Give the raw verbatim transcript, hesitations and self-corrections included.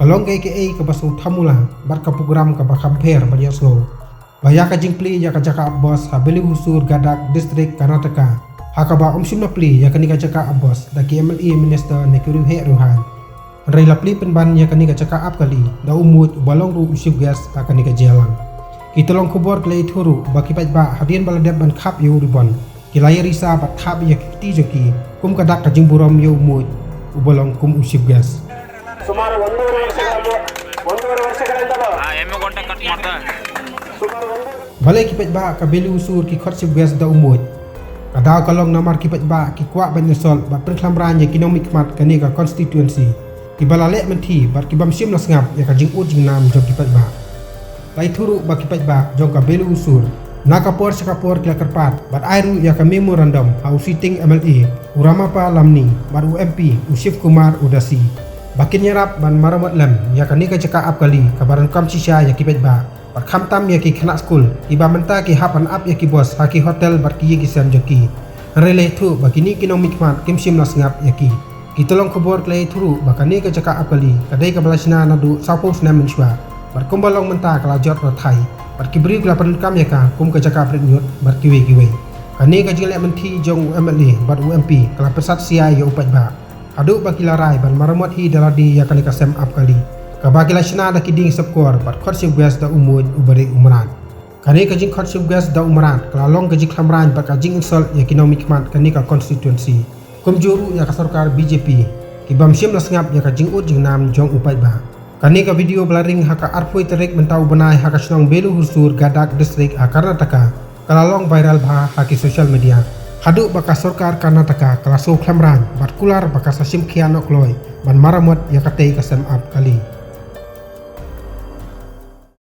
Long kaei kaei kaba sngewthuh mula bad ka program kaba kham pher ban ïohsngew ba ïa ka jingplie ïa ka jaka ap bos ha Belihusur, Gadag District, Karnataka, ha kaba ym shym la plie ïa kane ka jaka ap bos da ki M L A, minister ne ki riewheh riewhaiñ. Hynrei la plie pynban ïa kane ka jaka ap kali da u Muid uba long ruh u chief guest ha kane ka jingïalang. Ki tyllong khubor ki la ïathuh ruh ba ki paidbah hadien ba la dep ban khap ïa u ribbon, ki la ïa risa bad khap ïa ki kti jong ki kum ka dak ka jingburom ïa u Muid uba long kum u chief guest. ಸುಮಾರು ಒಂದೂವರೆ ವರ್ಷಗಳಿಂದ ಒಂದೂವರೆ ವರ್ಷಗಳಿಂದಲೂ ಆ ಎಮ್ಮೆ ಗೊಂಟೆ ಕಟ್ ಮಾಡ್ತಾ ಸುಮಾರು ಒಂದು Balei ki paidbah ka Belihusur ki khot chief guest da u Muid? Ka daw ka long namar ki paidbah ki kwah ban insult bad pynkhlaiñ ïa ki nongmihkhmat kane ka constituency, kiba la leh mynthi bad ki bym shym la sngap ïa ka jingud jingnam jong ki paidbah. La ïathuh ruh ba ki paidbah jong ka Belihusur na ka por sha ka por ki la kyrpad bad ai ruh ïa ka memorandum ha u sitting M L A, u Ramappa Lamine, bad u M P, u Shiv Kumar Udasi, ba kin ïarap ban maramot lem ïa kane ka jaka ap kali kaba donkam shisha ïa ki paidbah bad khamtam ïa ki khynnah skul kiba mynta ki hap ban ap ïa ki bos ha ki hotel bad ki ïing ki sem jong ki. Hynrei la ïathuh ba kine ki nongmihkhmat kim shym la sngap ïa ki. Ki tyllong khubor ki la ïathuh ruh ba kane ka jaka ap kali ka dei kaba la shna naduh sawphew snem mynshuwa bad kumba long mynta ka la jot rathai bad ki briew ki la pyndonkam ïa ka kum ka jaka bret ñiut bad kiwei kiwei. Kane ka jingleh mynthi jong u M L A bad u M P ka la pynsat sia ïa u paidbah, haduh ba ki la rai ban maramot hi da lade ïa kane ka sem ap kali kaba ki la shna da ki dieng sepkor bad khot chief guest da u Muid uba dei u mrad. Kane ka jingkhot chief guest da u mrad ka la long ka jingkhlaiñ bad ka jinginsult ïa ki nongmihkhmat kane ka constituency, kumjuh ruh ïa ka sorkar B J P, ki bym shym la sngap ïa ka jingud jingnam jong u paidbah. Kane ka video ba la ring ha ka arphew tarik mynta u bnai ha ka shnong Belihusur, Gadag District, ha Karnataka, ka la long viral bha ha ki social media, haduh ba ka sorkar Karnataka ka la sngewkhlem rang bad kular ba ka sa shim khia noh kloi ban maramot ïa katei ka sem ap kali.